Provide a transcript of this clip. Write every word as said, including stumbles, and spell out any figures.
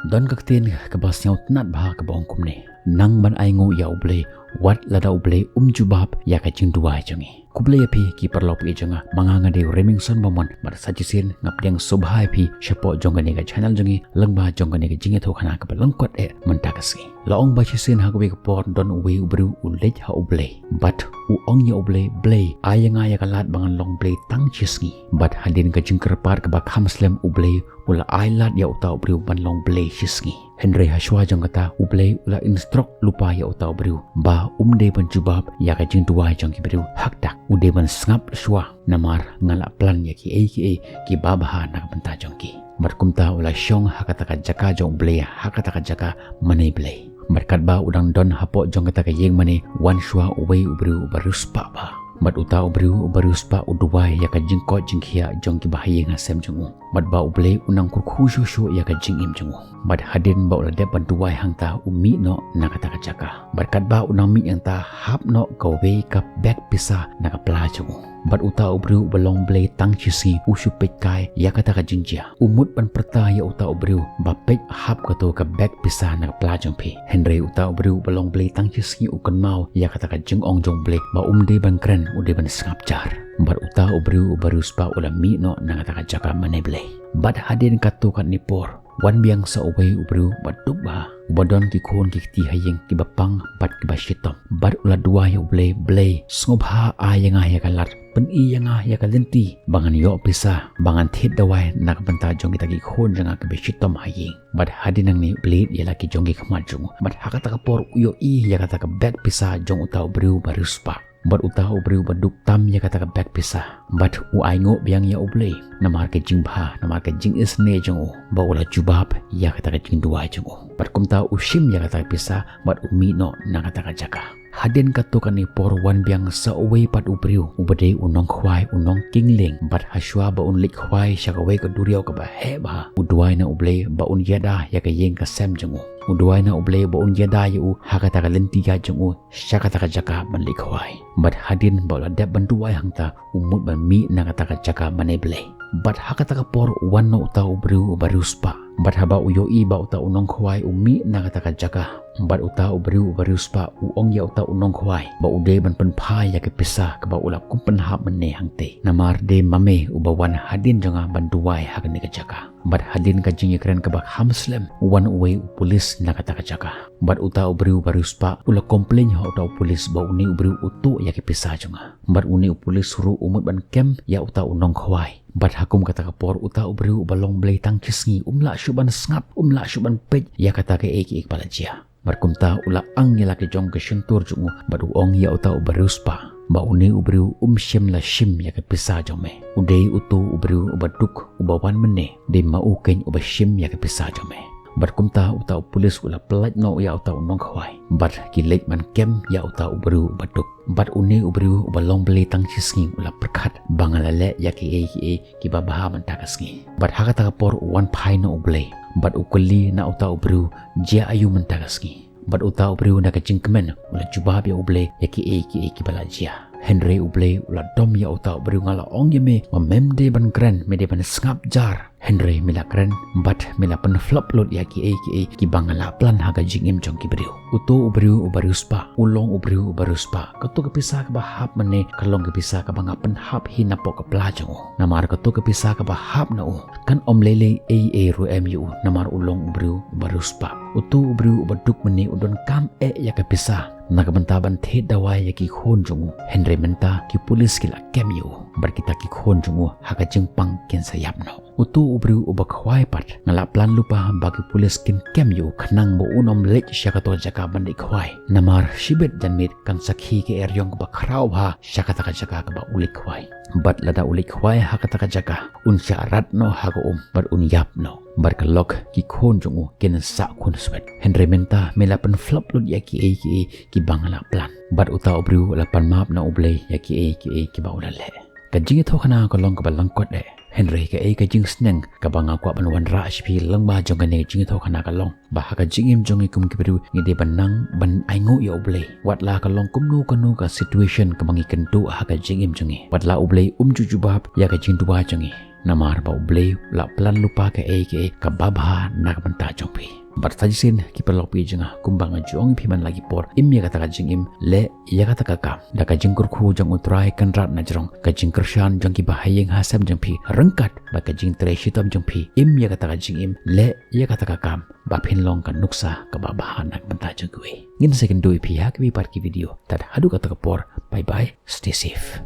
Don ka ktien kaba sngewtynnat bha kaba ong kumne: Nang ban ainguh ïa U Blei wat lada U Blei um jubab ïa ka jingduwai jong ngi. Khublei ïa phi ki paralok jong nga, ma nga nga dei u Remington Bamon, bad sa shisien nga pdiang sngewbha ïa phi shapoh jong kane ka channel jong ngi, lyngba jong kane ka jingïathuhkhana kaba lyngkot eh mynta ka sngi. La ong ba shisien ha kawei ka por don uwei u briew u leit ha U Blei. Bad u ong ïa U Blei: Blei, ai ïa nga ïa ka lad ba ngan long Blei tang shi sngi. Bad hadien ka jingkyrpad kaba kham slem, U Blei u la ai lad ïa uta u briew ban long Blei shi sngi. Hynrei ha shuwa jong kata, U Blei u la instruct lypa ïa uta u briew ba um dei ban jubab ïa ka jingduwai jong ki briew. Hakta, u dei ban sngap shuwa, namar nga la plan ïa kiei kiei kiba bha na ka bynta jong ki. Bad kumta u la shong ha kata ka jaka jong U Blei, ha kata ka jaka mane Blei. Bad katba u dang don hapoh jong kata ka ïing mane, wan shuwa uwei u briew uba riewspah bha. Bad uta u briew uba riewspah u duwai ïa ka jingkoit jingkhiah jong kiba ha ïing ha sem jong u, bad ba U Blei un nang kyrkhu shuh shuh ïa ka jingim jong u. Bad hadien ba u la dep ban duwai hangta, u mih noh na kata ka jaka. Bad katba u nang mih hangta, hap noh kawei ka bag pisa na ka pla jong u. Bad uta u briew uba long Blei tang shi sngi u shu peit kai ïa kata ka jingjia. U mut ban pyrta ïa uta u briew ba peit, hap kato ka bag pisa na ka pla jong phi. Hynrei uta u briew uba long Blei tang shi sngi u kynmaw ïa kata ka jingong jong U Blei ba um dei ban kren, u dei ban sngap jar. Bad uta u briew uba riewspah u la mih noh na kata ka jaka mane Blei. Bad hadien katto katne por, wan biang sa uwei u briew uba duk bha, uba don ki khun ki kti ha ïing kiba pang bad kiba shitom. Bad u la duwai ïa U Blei: Blei, sngewbha ai ïa nga ïa ka lad, pyni ïa nga ïa ka lynti ba ngan ïoh pisa ba ngan thied dawai na ka bynta jong kita ki khun jong nga kiba shitom ha ïing. Bad hadien nangne u plie ïa la ki jong ki khmat jong u, bad ha kata ka por u ïohi ïa kata ka bag pisa jong uta u briew uba riewspah. Bad uta u briew uba duk tam ïa kata ka bag pisa, bad u ainguh biang ïa U Blei namar ka jingbha, namar ka jingisynei jong u, ba u la jubab ïa kata ka jingduwai jong u. Bad kumta u shim ïa kata ka pisa bad u mih noh na kata ka jaka. Hadien katto katne por, wan biang sa uwei pat u briew uba dei u nongkhwai, u nongkyngleng. Bad ha shuwa ba un leit khwai sha kawei ka duriaw kaba heh bha, u duwai na U Blei ba un ïada ïa ka ïing ka sem jong u. U duwai na U Blei ba un ïada ïa u ha kata ka lynti ïaid jong u sha kata ka jaka ban leit khwai. Bad hadien ba u la dep ban duwai hangta, u mut ban mih na kata ka jaka mane Blei. Bad ha kata ka por wan noh uta u briew uba riewspah. Bad haba u ïohi ba uta u nongkhwai u mih na kata ka jaka, bad uta u briew uba riewspah u ong ïa uta u nongkhwai ba u dei ban pynphai ïa ka pisa kaba u la kum pynhap mynne hangtei, namar dei ma me uba wan hadien jong nga ban duwai ha kane ka jaka. Bad hadien ka jingïakren kaba kham slem, wan uwei u pulis na kata ka jaka. Bad uta u briew uba riewspah u la complain ha uta u pulis ba une u briew u tuh ïa ki pisa jong nga. Bad une u pulis ruh u mut ban kem ïa uta u nongkhwai. Bad ha kum kata ka por uta u briew uba long Blei tang shi sngi um lah shuh ban sngap, um lah shuh ban peit ïa kata kaei kaei kaba la jia. Bad kumta u la ang ïa la ki jong ka shyntur jong u bad u ong ïa uta uba riewspah ba une u briew um shym la shim ïa ka pisa jong me. U dei uto u briew uba duk uba wan mynne, dei ma u keiñ uba shim ïa ka pisa jong me. Bad kumta uta u pulis u la pyllait noh ïa uta u nongkhwai bad ki leit ban kem ïa uta u briew uba duk. Bad une u briew uba long Blei tang shi sngi u la pyrkhat ba nga la leh ïa kiei kiei kiba bha mynta ka sngi. Bad ha kata ka por u wan phai na U Blei bad u kylli na uta u briew, jia aïu mynta ka sngi? Bad uta u briew na ka jingkmen u la jubab ïa U Blei ïa kiei kiei kiba la jia. Hynrei U Blei u la dom ïa uta u briew, nga la ong ïa me ba mem dei ban kren, me dei ban sngap jar. Hynrei me la kren bad me la pynflop lut ïa kiei kiei kiba nga la plan ha ka jingim jong ki briew. Uto u briew uba riewspah u long u briew uba riewspah. Kato ka pisa kaba hap mynne ka long ka pisa kaba nga pynhap hi napoh ka pla jong u. Namar kato ka pisa kaba hap na u kan ym lei lei ei ei ruh em ïa u, namar u long u briew uba riewspah. Uto u briew uba duk mynne u donkam eh ïa ka pisa na ka bynta ban thied dawai ïa ki khun jong u. Hynrei mynta ki pulis ki la kem ïa u bad kita ki khun jong u ha ka jingpang kin sa ïap noh. Uto u briew uba khwai pat nga la plan lypa ba ki pulis kin kem ïa u khnang ba un ym leit sha kato ka jaka ban leit khwai. Namar shibit janmiet kan sakhi ka eriong kaba khraw bha sha kata ka jaka kaba u leit khwai. Bad lada u leit khwai ha kata ka jaka un shah rat noh ha ka um bad un ïap noh. Bad ka lok ki khun jong u kin sah khun swet. Hynrei mynta me la pynflop lut ïa kiei kiei kiba nga la plan. Bad uta u briew u la pan map na U Blei ïa kiei kiei kiba u la leh. Ka jingïathuhkhana ka long kaba lyngkot eh. Hynrei kaei ka jingsneng kaba nga kwah ban wanrah sha phi lyngba jong kane ka jingïathuhkhana ka long ba ha ka jingim jong ngi kum ki briew ngi dei ban nang ban ainguh ïa U Blei. Wat la ka long kumno kano ka situation kaba ngi kynduh ha ka jingim jong ngi, wat la U Blei um ju jubab ïa ka jingduwai jong ngi, namar ba U Blei u la plan lypa kaei kaei kaba bha na ka bynta jong phi. Bad sa shisien ki paralok jong nga, kumba nga ju ong ïa phi man la ki por, im ïa kata ka jingim, leh ïa kata ka kam. Da ka jingkyrkhu jong U Trai Kynrad na jrong, ka jingkyrshan jong kiba ha ïing ha sem jong phi, ryngkat bad ka jingtrei shitom jong phi, im ïa kata ka jingim, leh ïa kata ka kam, ba phin long ka nuksa kaba bha na ka bynta jong kiwei. Ngin sa ïakynduh ïa phi ha kiwei pat ki video. Tad haduh kata ka por, bye bye, stay safe.